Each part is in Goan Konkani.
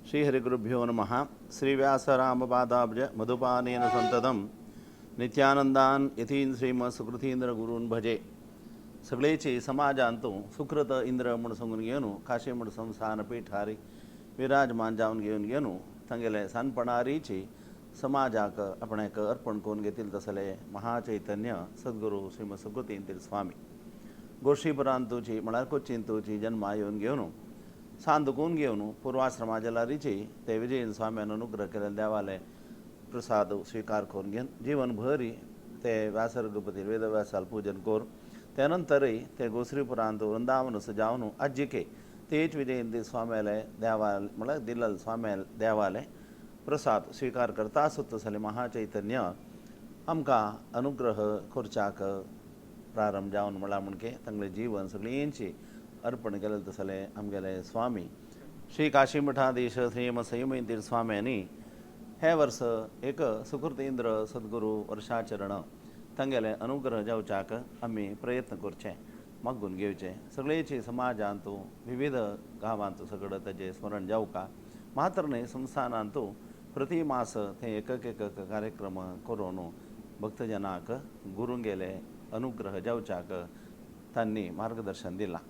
ಶ್ರೀ ಹರಿಗುರುಭ್ಯೋ ನಮಃ. ಶ್ರೀ ವ್ಯಾಸರಾಮಪಾದಾಬ್ಜ ಮಧುಪಾನೇನ ಸಂತತಂ ನಿತ್ಯಾನಂದಾನ್ ಯತೀನ್ ಶ್ರೀಮ ಸುಕೃತೀಂದ್ರ ಗುರೂನ್ ಭಜೆ. सगळेचे समाजांतू सुकृत इंद्र म्हूण सांगून घेवन काशी म्हूण संस्थान पीठारी विराजमान जावन घेवन घेवन तांगेले सानपणारीची समाजाक आपणाक अर्पण करून घेतील तसले महाचैतन्य सद्गुरू श्रीमद सुकृतींद्र स्वामी गोश्रीपुरांतूची म्हळ्यार कोच्चींतूची जन्मा येवन घेवन सांदकून घेवन पूर्वाश्रमाजलारीची ते विजयन स्वाम्यान अनुग्रह केलेले देवाले प्रसाद स्वीकार करून घेवन जीवनभरी ते व्यासरघुपती वेदव्यासाल पूजन करून त्यानंतरय ते गोश्रीपुरांत वृंदावन जावन आज्जिके तेच विजयंती स्वाम्याले देवाल म्हळ्यार दिल्लल स्वाम्याल देवाले प्रसाद स्वीकार करता आसत तसले महाचैतन्य आमकां अनुग्रह करच्याक प्रारंभ जावन म्हळ्यार म्हणके तांगेलें जीवन सगळ्यांची अर्पण केलें तसले आमगेले स्वामी श्री काशी मठाधीश श्री संयमेंद्र स्वाम्यांनी हे वर्स एक सुकृतेंद्र सद्गुरू वर्षाचरण तांगेले अनुग्रह जावच्याक आमी प्रयत्न करचे मागून घेवचे. सगळेचे समाजांतू विविध गांवांत सगळं ताजें स्मरण जावका मात्र न्हय, संस्थानांतू प्रति मास ते एक एक कार्यक्रम करून भक्तजनाक गुरूंगेले अनुग्रह जावच्याक तांणी मार्गदर्शन दिलां.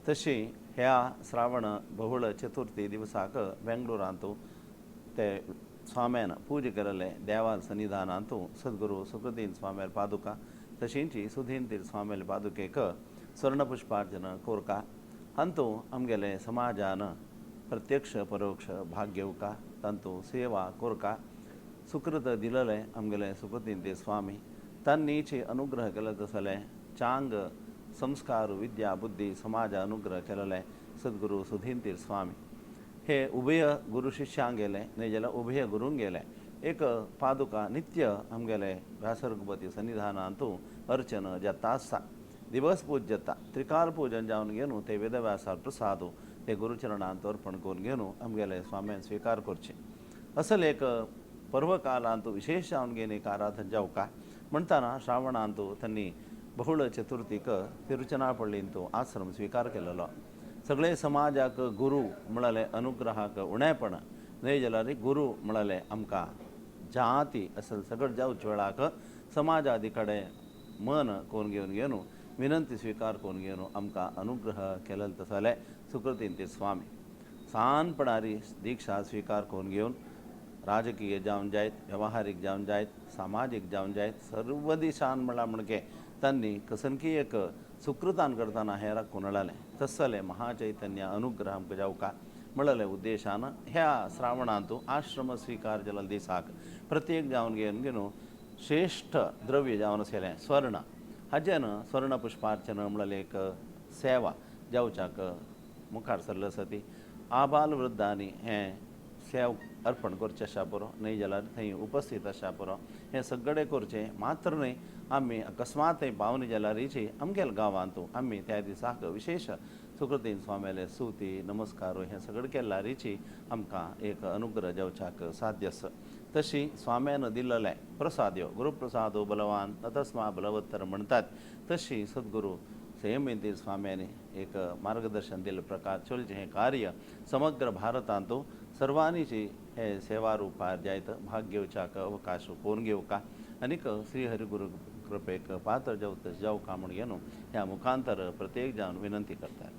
तशी ह्या श्रावण बहुळ चतुर्थी दिवसाक बेंगळुरांतू ते स्वाम्यान पूजा केलेले देवाल सन्निधानांतू सद्गुरू सुखदीन स्वाम्याल पादुका तशींची सुधीन स्वाम्याल पादुकेक स्वर्णपुष्पार्चन कोरका अंतू आमगेले समाजान प्रत्यक्ष परोक्ष भाग घेवका, तांतू सेवा कोरका. सुकृत दिलेले आमगेले सुकृतीन स्वामी तांणीची अनुग्रह केले तसले चांग संस्कार विद्या बुद्धी समाज अनुग्रह केलेले सद्गुरू सुधीन स्वामी हे उभय गुरु शिष्यांक गेले न्हय जाल्यार उभय गुरूंक गेले एक पादुका नित्य आमगेले व्यासरघुपती सन्निधानांतू अर्चन जाता आसता, दिवस पूज जाता. त्रिकाल पूजन जावन घेवन ते वेदव्यासार प्रसाद ते गुरुचरणांत अर्पण करून घेवन आमगेले स्वाम्यान स्वीकार करचे. असल एक पर्वकालांतू विशेष जावन घेवन एक आराधन जावका म्हणटाना श्रावणांतू तांणी बहुळ चतुर्थीक तिरुचनापल्लींतू आश्रम स्वीकार केलेलो. सगळे समाजाक गुरू म्हळ्यार अनुग्रहाक उणेपण न्हय जाल्यार गुरू म्हळ्यार आमकां जाती असल सगळें जावचे वेळाक समाजादी कडेन मन करून घेवन घेवन विनंती स्वीकार करून घेवन आमकां अनुग्रह केलेलो तसले सुकृतीन ते स्वामी सानपणारी दीक्षा स्वीकार करून घेवन राजकीय जावन जायत, व्यवहारीक जावन जायत, सामाजीक जावन जायत, सर्व दिशान म्हळ्यार म्हणके तांणी कसनकी एक सुकृतान करतना हें राखून तसले महाचैतन्य अनुग्रह आमकां जावका म्हळ्ळे उद्देशान ह्या श्रावणांतू आश्रम स्वीकार जाल्ल्या दिसाक प्रत्येक जावन घेवन घेवन श्रेश्ठ द्रव्य जावन आशिल्लें स्वर्ण हाजेन स्वर्ण पुष्पार्चन म्हळ्ळे एक सेवा जावच्याक मुखार सरले आसा. ती आबाल वृद्धांनी हें सेव अर्पण करचें आसा पुरो, न्हय जाल्यार थंय उपस्थीत आसा पुरो, हें सगळें करचें. मात्र न्हय, आमी अकस्मात थंय पावनी जाल्यारीची आमगेल्या गांवांतू आमी त्या दिसाक विशेश सुकृतीन स्वाम्याले स्तुती नमस्कार हें सगळें केल्यारीची आमकां एक अनुग्रह जावच्याक साध्य आसा. तशी स्वाम्यान दिल्लें प्रसाद्यो गुरुप्रसादो बलवान न तस्मा बलवत्तर म्हणटात, तशी सद्गुरू संयमेंद्र स्वाम्यांनी एक मार्गदर्शन दिल्ले प्रकार चलचें हें कार्य समग्र भारतांतू सर्वांनीची हे सेवा रुपार जायत भाग घेवच्याक अवकाश करून घेवका आनीक श्री हरिगुरू कृपेक पात्र जावत जावका म्हूण घेवन ह्या मुखांतर प्रत्येक जावन विनंती करतात.